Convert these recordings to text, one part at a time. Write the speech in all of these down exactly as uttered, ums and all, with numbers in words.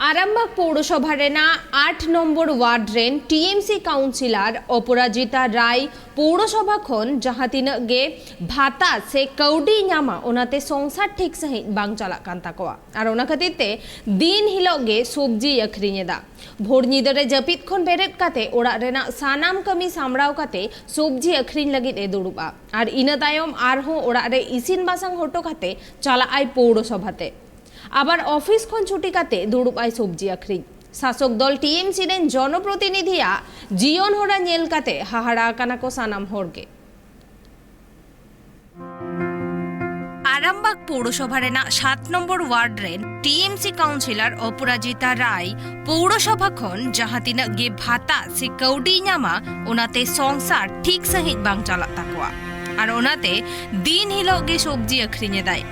ᱟᱨᱟᱢᱵᱟᱜᱽ ᱯᱳᱣᱨᱚᱥᱚᱵᱷᱟ ᱨᱮᱱᱟᱜ ᱟᱴ number word ᱨᱮᱱ TMC councillor ᱚᱯᱚᱨᱟᱡᱤᱛᱟ ᱨᱟᱭ ᱯᱳᱣᱨᱚᱥᱚᱵᱷᱟ ᱠᱷᱚᱱ ᱡᱟᱦᱟᱸ ᱛᱤᱱᱟᱹᱜ ᱜᱮ ᱵᱷᱟᱛᱟ ᱥᱮ ᱠᱟᱹᱣᱰᱤᱭ ᱧᱟᱢᱟ, ᱚᱱᱟᱛᱮ ᱥᱚᱝᱥᱟᱨ ᱴᱷᱤᱠ ᱥᱟᱺᱦᱤᱡ ᱵᱟᱝ ᱪᱟᱞᱟᱜ ᱠᱟᱱ ᱛᱟᱠᱚᱣᱟ᱾ ᱟᱨ ᱚᱱᱟ ᱠᱷᱟᱹᱛᱤᱨ ᱛᱮ ᱫᱤᱱ ᱦᱤᱞᱳᱜ ᱜᱮ ᱥᱚᱵᱽᱡᱤᱭ ᱟᱹᱠᱷᱨᱤᱧ ᱮᱫᱟ᱾ ᱵᱷᱳᱨ ᱧᱤᱫᱟᱹ ᱨᱮ ᱡᱟᱹᱯᱤᱫ ᱠᱷᱚᱱ ᱵᱮᱨᱮᱫ ᱠᱟᱛᱮ ᱚᱲᱟᱜ ᱨᱮᱱᱟᱜ ᱥᱟᱱᱟᱢ ᱠᱟᱹᱢᱤ ᱥᱟᱢᱲᱟᱣ ᱠᱟᱛᱮ ᱥᱚᱵᱽᱡᱤ ᱟᱹᱠᱷᱨᱤᱧ ᱞᱟᱹᱜᱤᱫ ᱮ ᱫᱩᱲᱩᱵᱼᱟ᱾ ᱟᱨ ᱤᱱᱟᱹ ᱛᱟᱭᱚᱢ ᱟᱨᱦᱚᱸ ᱚᱲᱟᱜ ᱨᱮ ᱤᱥᱤᱱ ᱵᱟᱥᱟᱝ ᱦᱚᱴᱚ ᱠᱟᱛᱮ ᱪᱟᱞᱟᱜ ᱟᱭ ᱯᱳᱣᱨᱚᱥᱚᱵᱷᱟ ᱛᱮ᱾ ᱟᱵᱟᱨ ᱚᱯᱷᱤᱥ ᱠᱷᱚᱱ ᱪᱷᱩᱴᱤ ᱠᱟᱛᱮ ᱫᱩᱲᱩᱵ ᱟᱭ ᱥᱚᱵᱽᱡᱤ ᱟᱹᱠᱷᱨᱤᱧ᱾ ᱥᱟᱥᱚᱠ ᱫᱚᱞ ᱴᱤᱮᱢᱥᱤ ᱨᱮᱱ ᱡᱚᱱᱚᱯᱨᱚᱛᱤᱱᱤᱫᱷᱤᱭᱟᱜ ᱡᱤᱭᱚᱱ ᱦᱚᱨᱟ ᱧᱮᱞ ᱠᱟᱛᱮ ᱦᱟᱦᱟᱲᱟ ᱟᱠᱟᱱᱟ ᱠᱚ ᱥᱟᱱᱟᱢ ᱦᱚᱲ ᱜᱮ᱾ ᱟᱨᱟᱢᱵᱟᱜᱽ ᱯᱳᱣᱨᱚᱥᱚᱵᱷᱟ ᱨᱮᱱᱟᱜ ᱥᱟᱛ ᱱᱚᱢᱵᱚᱨ ᱣᱟᱨᱰ ᱨᱮᱱ ᱴᱤᱮᱢᱥᱤ ᱠᱟᱣᱩᱱᱥᱤᱞᱟᱨ ᱚᱯᱚᱨᱟᱡᱤᱛᱟ ᱨᱟᱭ ᱯᱳᱣᱨᱚᱥᱚᱵᱷᱟ ᱠᱷᱚᱱ ᱡᱟᱦᱟᱸ ᱛᱤᱱᱟᱹᱜ ᱜᱮ ᱵᱷᱟᱛᱟ ᱥᱮ ᱠᱟᱹᱣᱰᱤᱭ ᱧᱟᱢᱟ, ᱚᱱᱟᱛᱮ ᱥᱚᱝᱥᱟᱨ ᱴᱷᱤᱠ ᱥᱟᱺᱦᱤᱡ ᱵᱟᱝ ᱪᱟᱞᱟᱜ ᱛᱟᱠᱚᱣᱟ᱾ ᱟᱨ ᱚᱱᱟᱛᱮ ᱫᱤᱱ ᱦᱤᱞᱳᱜ ᱜᱮ ᱥᱚᱵᱽᱡᱤ ᱟᱹᱠᱷᱨᱤᱧ ᱮᱫᱟᱭ᱾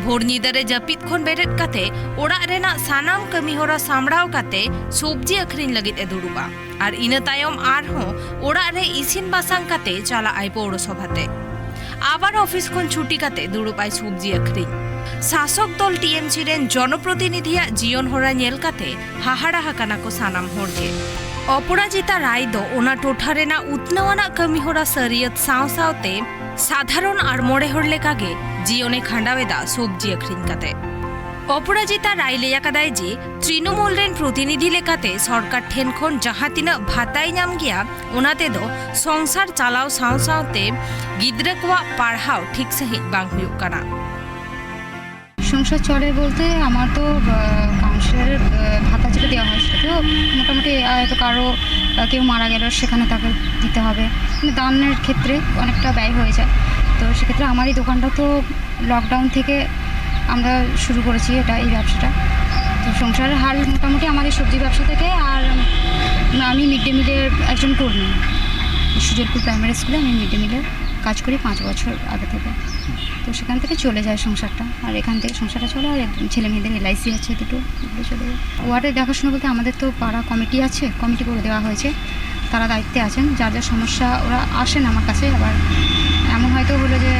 ᱵᱷᱳᱨ ᱧᱤᱫᱟᱹ ᱨᱮ ᱡᱟᱹᱯᱤᱫ ᱠᱷᱚᱱ ᱵᱮᱨᱮᱫ ᱠᱟᱛᱮ ᱚᱲᱟᱜ ᱨᱮᱱᱟᱜ ᱥᱟᱱᱟᱢ ᱠᱟᱹᱢᱤ ᱦᱚᱨᱟ ᱥᱟᱢᱲᱟᱣ ᱠᱟᱛᱮ ᱥᱚᱵᱽᱡᱤ ᱟᱹᱠᱷᱨᱤᱧ ᱞᱟᱹᱜᱤᱫ ᱮ ᱫᱩᱲᱩᱵᱼᱟ᱾ ᱟᱨ ᱤᱱᱟᱹ ᱛᱟᱭᱚᱢ ᱟᱨᱦᱚᱸ ᱚᱲᱟᱜ ᱨᱮ ᱤᱥᱤᱱ ᱵᱟᱥᱟᱝ ᱠᱟᱛᱮ ᱪᱟᱞᱟᱜ ᱟᱭ ᱯᱳᱣᱨᱚᱥᱚᱵᱷᱟ ᱛᱮ᱾ ᱟᱵᱟᱨ ᱚᱯᱷᱤᱥ ᱠᱷᱚᱱ ᱪᱷᱩᱴᱤ ᱠᱟᱛᱮ ᱫᱩᱲᱩᱵ ᱟᱭ ᱥᱚᱵᱽᱡᱤ ᱟᱹᱠᱷᱨᱤᱧ᱾ ᱥᱟᱥᱚᱠ ᱫᱚᱞ ᱴᱤᱮᱢᱥᱤ ᱨᱮᱱ ᱡᱚᱱᱚᱯᱨᱚᱛᱤᱱᱤᱫᱷᱤᱭᱟᱜ ᱡᱤᱭᱚᱱ ᱦᱚᱨᱟ ᱧᱮᱞ ᱠᱟᱛᱮ ᱦᱟᱦᱟᱲᱟ ᱟᱠᱟᱱᱟ ᱠᱚ ᱥᱟᱱᱟᱢ ᱦᱚᱲ ᱜᱮ᱾ ᱚᱯᱚᱨᱟᱡᱤᱛᱟ ᱨᱟᱭ ᱫᱚ ᱚᱱᱟ ᱴᱚᱴᱷᱟ ᱨᱮᱱᱟᱜ ᱩᱛᱱᱟᱹᱣ ᱟᱱᱟᱜ ᱠᱟᱹᱢᱤ ᱦᱚᱨᱟ ᱥᱟᱹᱨᱤᱭᱟᱹᱛ ᱥᱟᱶ ᱥᱟᱶᱛᱮ ᱥᱟᱫᱷᱟᱨᱚᱱ ᱟᱨ ᱢᱚᱬᱮ ᱦᱚᱲ ᱞᱮᱠᱟᱜᱮ ᱡᱤᱭᱚᱱᱮ ᱠᱷᱟᱸᱰᱟᱣ ᱮᱫᱟ ᱥᱚᱵᱽᱡᱤ ᱟᱹᱠᱷᱨᱤᱧ ᱠᱟᱛᱮ᱾ ᱚᱯᱚᱨᱟᱡᱤᱛᱟ ᱨᱟᱭ ᱞᱟᱹᱭ ᱟᱠᱟᱫᱟᱭ ᱡᱮ ᱛᱨᱤᱱᱚᱢᱩᱞ ᱨᱮᱱ ᱯᱨᱚᱛᱤᱱᱤᱫᱷᱤ ᱞᱮᱠᱟᱛᱮ ᱥᱚᱨᱠᱟᱨ ᱴᱷᱮᱱ ᱠᱷᱚᱱ ᱡᱟᱦᱟᱸ ᱛᱤᱱᱟᱹᱜ ᱵᱷᱟᱛᱟᱭ ᱧᱟᱢ ᱜᱮᱭᱟ, ᱚᱱᱟ ᱛᱮᱫᱚ ᱥᱚᱝᱥᱟᱨ ᱪᱟᱞᱟᱣ ᱥᱟᱶ ᱥᱟᱶᱛᱮ ᱜᱤᱫᱽᱨᱟᱹ ᱠᱚᱣᱟᱜ ᱯᱟᱲᱦᱟᱣ ᱴᱷᱤᱠ ᱥᱟᱺᱦᱤᱡ ᱵᱟᱝ ᱦᱩᱭᱩᱜ ᱠᱟᱱᱟ᱾ সংসার চলে বলতে আমার তো আহ, কাউন্সিলরের আহ, ভাতা যেটা দেওয়া হয় সেটা তো মোটামুটি আহ, হয়তো কারো আহ, কেউ মারা গেল সেখানে তাকে দিতে হবে, মানে দানের ক্ষেত্রে অনেকটা ব্যয় হয়ে যায়। তো সেক্ষেত্রে আমার এই দোকানটা তো লকডাউন থেকে আমরা শুরু করেছি এটা, এই ব্যবসাটা। তো সংসারের হাল মোটামুটি আমাদের সবজি ব্যবসা থেকে। আর উম, আমি মিড ডে মিলের একজন কর্মী, সুজলপুর প্রাইমারি স্কুলে আমি মিড ডে মিলের কাজ করি পাঁচ বছর আগে থেকে। তো সেখান থেকে চলে যায় সংসারটা, আর এখান থেকে সংসারটা চলে। আর ছেলে মেয়েদের এলআইসি আছে দুটো, এগুলো চলে যায়। ওয়ার্ডের দেখাশোনা বলতে আমাদের তো পাড়া কমিটি আছে, কমিটি করে দেওয়া হয়েছে, তারা দায়িত্বে আছেন। যার যার সমস্যা ওরা আসেন আমার কাছে। আবার এমন হয়তো হলো যে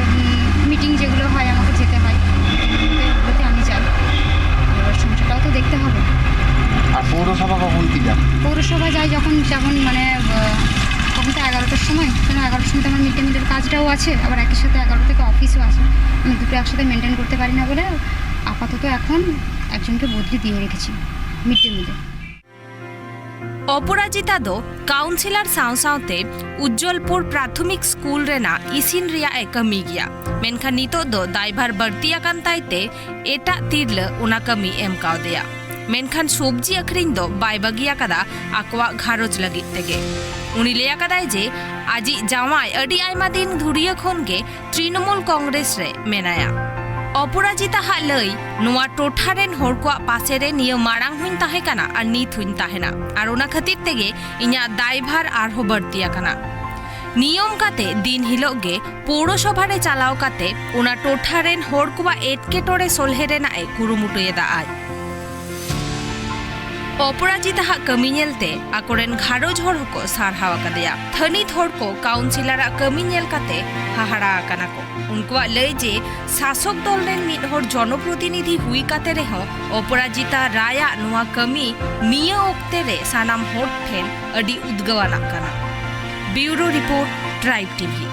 মিটিং যেগুলো হয় আমাকে যেতে হয়, এগুলোতে আমি যাই। এবার সংসারটাও তো দেখতে হবে। সভা কখন কি যান? পৌরসভা যাই যখন, যেমন মানে, আহ, তখন তো এগারোটার সময়, কেন এগারোটার সময় তো আমার মিড ডে মিলের কাজটাও আছে, আবার একই সাথে এগারোটা থেকে অফিসও আছে। আমি দুটো একসাথে মেনটেন করতে পারি না বলে আপাতত এখন একজনকে বদলি দিয়ে রেখেছি মিড ডে মিলে। ᱚᱯᱚᱨᱟᱡᱤᱛᱟ ᱫᱚ ᱠᱟᱣᱩᱱᱥᱤᱞᱚᱨ ᱥᱟᱶ ᱥᱟᱶᱛᱮ ᱩᱡᱡᱚᱞᱯᱩᱨ ᱯᱨᱟᱛᱷᱚᱢᱤᱠ ᱥᱠᱩᱞ ᱨᱮᱱᱟᱜ ᱤᱥᱤᱱ ᱨᱮᱭᱟᱜ ᱮ ᱠᱟᱹᱢᱤ ᱜᱮᱭᱟ᱾ ᱢᱮᱱᱠᱷᱟᱱ ᱱᱤᱛᱚᱜ ᱫᱚ ᱫᱟᱭᱵᱷᱟᱨ ᱵᱟᱹᱲᱛᱤ ᱟᱠᱟᱱ ᱛᱟᱭᱛᱮ ᱮᱴᱟᱜ ᱛᱤᱨᱞᱟᱹ ᱚᱱᱟ ᱠᱟᱹᱢᱤ ᱮᱢ ᱠᱟᱣᱫᱮᱭᱟ᱾ ᱢᱮᱱᱠᱷᱟᱱ ᱥᱚᱵᱽᱡᱤ ᱟᱹᱠᱷᱨᱤᱧ ᱫᱚ ᱵᱟᱭ ᱵᱟᱹᱜᱤ ᱟᱠᱟᱫᱟ ᱟᱠᱚᱣᱟᱜ ᱜᱷᱟᱨᱚᱸᱡᱽ ᱞᱟᱹᱜᱤᱫ ᱛᱮᱜᱮ᱾ ᱩᱱᱤ ᱞᱟᱹᱭ ᱟᱠᱟᱫᱟᱭ ᱡᱮ ᱟᱡᱤᱡ ᱡᱟᱶᱟᱭ ᱟᱹᱰᱤ ᱟᱭᱢᱟ ᱫᱤᱱ ᱫᱷᱩᱨᱤᱭᱟᱹ ᱠᱷᱚᱱ ᱜᱮ ᱛᱨᱤᱱᱚᱢᱩᱞ ᱠᱚᱝᱜᱨᱮᱥ ᱨᱮ ᱢᱮᱱᱟᱭᱟ᱾ ᱚᱯᱚᱨᱟᱡᱤᱛᱟ ᱦᱟᱜ ᱞᱟᱹᱭ, ᱱᱚᱣᱟ ᱴᱚᱴᱷᱟ ᱨᱮᱱ ᱦᱚᱲ ᱠᱚᱣᱟᱜ ᱯᱟᱥᱮ ᱨᱮ ᱱᱤᱭᱟᱹ ᱢᱟᱲᱟᱝ ᱦᱚᱸᱧ ᱛᱟᱦᱮᱸ ᱠᱟᱱᱟ ᱟᱨ ᱱᱤᱛ ᱦᱚᱸᱧ ᱛᱟᱦᱮᱱᱟ, ᱟᱨ ᱚᱱᱟ ᱠᱷᱟᱹᱛᱤᱨ ᱛᱮᱜᱮ ᱤᱧᱟᱹᱜ ᱫᱟᱭᱵᱷᱟᱨ ᱟᱨᱦᱚᱸ ᱵᱟᱹᱲᱛᱤ ᱟᱠᱟᱱᱟ᱾ ᱱᱤᱭᱚᱢ ᱠᱟᱛᱮ ᱫᱤᱱ ᱦᱤᱞᱳᱜ ᱜᱮ ᱯᱳᱣᱨᱚᱥᱚᱵᱷᱟ ᱨᱮ ᱪᱟᱞᱟᱣ ᱠᱟᱛᱮ ᱚᱱᱟ ᱴᱚᱴᱷᱟ ᱨᱮᱱ ᱦᱚᱲ ᱠᱚᱣᱟᱜ ᱮᱴᱠᱮᱴᱚᱬᱮ ᱥᱚᱞᱦᱮ ᱨᱮᱱᱟᱜ ᱮ ᱠᱩᱨᱩᱢᱩᱴᱩᱭᱮᱫᱟ ᱟᱡ᱾ ᱚᱯᱚᱨᱟᱡᱤᱛᱟ ᱦᱟᱜ ᱠᱟᱹᱢᱤ ᱧᱮᱞᱛᱮ ᱟᱠᱚᱨᱮᱱ ᱜᱷᱟᱨᱚᱸᱡᱽ ᱦᱚᱲ ᱦᱚᱸᱠᱚ ᱥᱟᱨᱦᱟᱣ ᱟᱠᱟᱫᱮᱭᱟ᱾ ᱛᱷᱟᱹᱱᱤᱛ ᱦᱚᱲ ᱠᱚ ᱠᱟᱣᱩᱱᱥᱤᱞᱚᱨᱟᱜ ᱠᱟᱹᱢᱤ ᱧᱮᱞ ᱠᱟᱛᱮ ᱦᱟᱦᱟᱲᱟ ᱟᱠᱟᱱᱟ ᱠᱚ᱾ ᱩᱱᱠᱩᱣᱟᱜ ᱞᱟᱹᱭ ᱡᱮ ᱥᱟᱥᱚᱠ ᱫᱚᱞ ᱨᱮᱱ ᱢᱤᱫ ᱦᱚᱲ ᱡᱚᱱᱚᱯᱨᱚᱛᱤᱱᱤᱫᱷᱤ ᱦᱩᱭ ᱠᱟᱛᱮ ᱨᱮᱦᱚᱸ ᱚᱯᱚᱨᱟᱡᱤᱛᱟ ᱨᱟᱭᱟᱜ ᱱᱚᱣᱟ ᱠᱟᱹᱢᱤ ᱱᱤᱭᱟᱹ ᱚᱠᱛᱮ ᱨᱮ ᱥᱟᱱᱟᱢ ᱦᱚᱲ ᱴᱷᱮᱱ ᱟᱹᱰᱤ ᱩᱫᱽᱜᱟᱹᱣ ᱟᱱᱟᱜ ᱠᱟᱱᱟ᱾ ᱵᱤᱭᱩᱨᱳ ᱨᱤᱯᱳᱨᱴ, ᱴᱨᱟᱭᱤᱵᱽ ᱴᱤᱵᱷᱤ᱾